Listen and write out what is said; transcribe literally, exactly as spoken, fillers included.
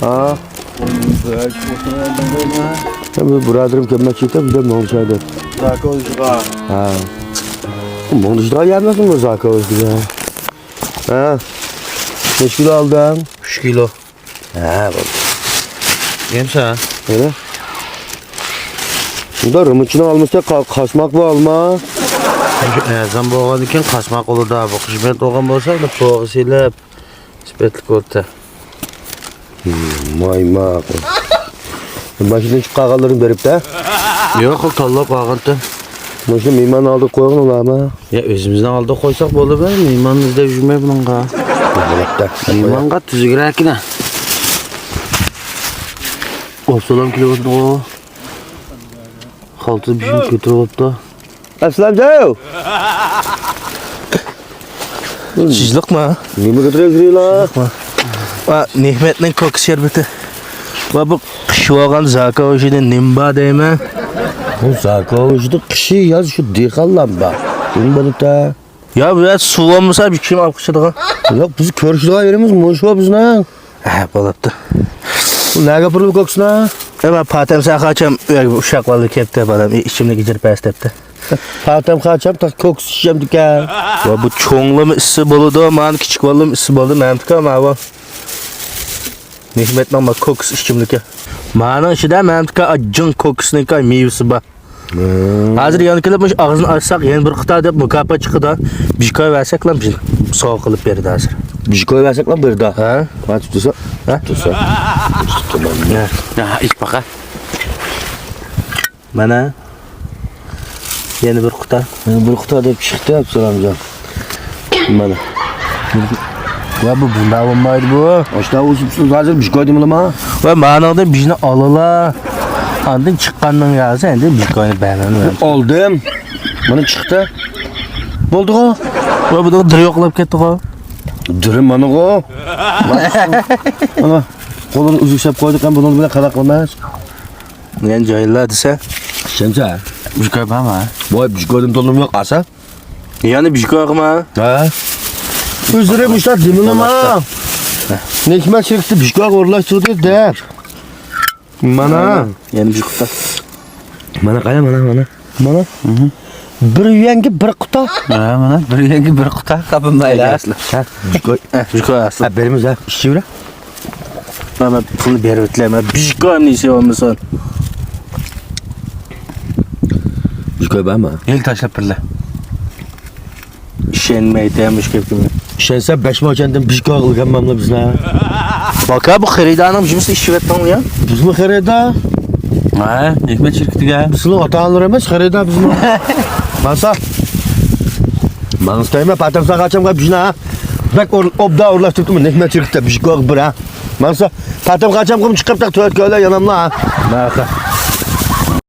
ھا. بۇ بۇرادىرىم كەلمەكچى ئىكەن، بىزدە مۇڭدىشاي دەپ. زاكوۋىچقا. ھا. مۇڭدىشىدىغان يەرمىسۇن بۇ زاكوۋىچ دېگەن؟ ھە. نەچچە كىلو ئالدىڭ؟ ئۈچ كىلو. ھە، بولدى. يەمسە؟ قېنى؟ بۇندا رېمونتچىنىڭ ئالمىسى قا-، قاسماق بۇ ئالما. ئەزان بولغاندىن كېيىن قاسماق بولىدۇ. بۇ خىزمەت بولغان بولسا، بۇ سوغا سېلىپ، سۈپەتلىك ئورتا. مايماق. ماشىنىدىن چىقىپ قالغانلىرىنى بېرىپتە. يوق، ئۇ تاللاپ ئالغانتى. مۇشۇ مېھماننىڭ ئالدىغا قويغىن ئۇلارنى. يا، ئۆزىمىزنىڭ ئالدىغا قويساق بولىدۇ، مېھماننى ئىزدەپ يۈرمەي بۇنىڭغا. بولۇپتۇ. مېھمانغا تۈزۈكرەككىنە. ئوسسالام كېلىۋاتىدىغۇ. خالتىسى بېشىنى كۆتۈرۈۋاپتۇ. ئەسلەمجان! چىجلىقما؟ نېمە كۆتۈرۈپ يۈرۈڭلار؟ ۋا، نېمەتنىڭ كوكا شەربىتى. ۋا، بۇ قىشىۋالغان زاكاۋۇژىدىن نېمە بار دەيمەن؟ بۇ زاكاۋۇژىدا قىشى ياز شۇ دېھقانلار بار. نېمە بولۇپتۇ؟ يا، بۇ يەر سۇ بولمىسا، بىر كىم ئاپ قىچىدىغان. ياق، بىز كۆرۈشىدىغان يېرىمىز مۇشۇ بىزنىڭ. ھە، بولۇپتۇ. بۇ نەگە ئاپىرىلدى كوكسىنا؟ ئەمما پاتەم ساقاچام ئۇششاق بالىلار كەپتۇ، بالام، ئىچىملىك ئىجىر پەس دەپتۇ. پاتەم قاچام تاق كوكس ئىچەمدىكەن. ۋا، بۇ چوڭلىمۇ ئىسسى بولىدۇ، مانا كىچىك بالىلىمۇ ئىسسى بولىدۇ، مەمتىكا ماۋۇ. نېمەتنىڭ ما كوكس ئىچىملىكى. مانىڭ ئىچىدە مەمتىكا جىڭ كوكسنىڭكى مېۋىسى بار. ھازىر يەنە كېلىپ مۇشۇ ئاغزىنى ئاچساق يەنە بىر قۇتا دەپ مۇكاپات چىقىدۇ. بىشكوي بەرسەكلا بىزنى سوۋغا قىلىپ بېرىدۇ ھازىر. بىشكوي بەرسەكلا بېرىدۇ. ھە؟ ھە، تۇتسا. ھە؟ تۇتسا. ھە. ھە، ئىچ باقا. مانا. يەنە بىر قۇتا. يەنە بىر قۇتا دەپ چىقتى ئابدۇسالامجان. مانا. ۋە بۇ بۇنداق بولمايدۇ بۇ. ئاشتا ئۇسۇپسىز ھازىر بىشكوي دېمىلىما؟ ۋە مانىڭدىن بىزنى ئالىلا. ئاندىن چىققاندىن يازسا ئەندى بىشكوينى بەرمەن. ئالدىم. مانا چىقتى. بولدىغۇ. ۋە بۇنىڭ دىرى يوقلاپ كەتتىغۇ. دىرى مانىغۇ. مانا قولىنى ئۈزۈكسەپ قويدۇق ھەم بۇنىڭ بىلەن قانداق قىلىمىز؟ يەنە جايلار دېسە. شەمسە. بىشكوي بارمۇ؟ ۋاي بىشكويدىن تولۇم يوق ئاسا. يەنە بىشكوي قىلما. ھە؟ ئۆزلىرى مۇشۇنداق دېمىلىما. نېمە شىركىتى بىشكوي ئورۇنلاشتۇردى دەپ. مانا. يەنە بىشكوي. مانا قايا، مانا، مانا. مانا. بىر يۈەنگە بىر قۇتا. ھە، مانا بىر يۈەنگە بىر قۇتا قاپىمايلا. ھە، بىشكوي. ھە، بىشكوي ئاسلا. ھە، بېرىمىز ھە. ئىچىۋېرە. مانا پۇلنى بېرىۋېتىلە، مانا بىشكوينى يېسە بولمىسۇن. بىشكوي بارمۇ؟ ھېلى تاشلاپ بېرىلە. ئىشەنمەيتتى مۇشۇ گەپكە. ئىشەنسە بەش مو چەندىن بىشكوي قىلغانماملا بىزلەر. باكا بۇ خېرىدارنىڭ جىمىسىنى ئىچىۋەتتىڭ يا. بىزمۇ خېرىدار. ھە، نېمە شىركىتىگە؟ بىزنىڭ ئاتا-ئانىلار ئەمەس، خېرىدار بىزمۇ. مانسا. ماڭسا دەيمەن، پاتەم ساقاچامغا بىزنى ھە. بەك ئور-، ئوبدان ئورۇنلاشتۇرۇپتىمۇ، نېمە شىركىتتە بىشكوي بىر ھە. مانسا، پاتەم قاچامغىمۇ چىقىپ تاق تۆت كۆلە ياناملا ھە. ماقا.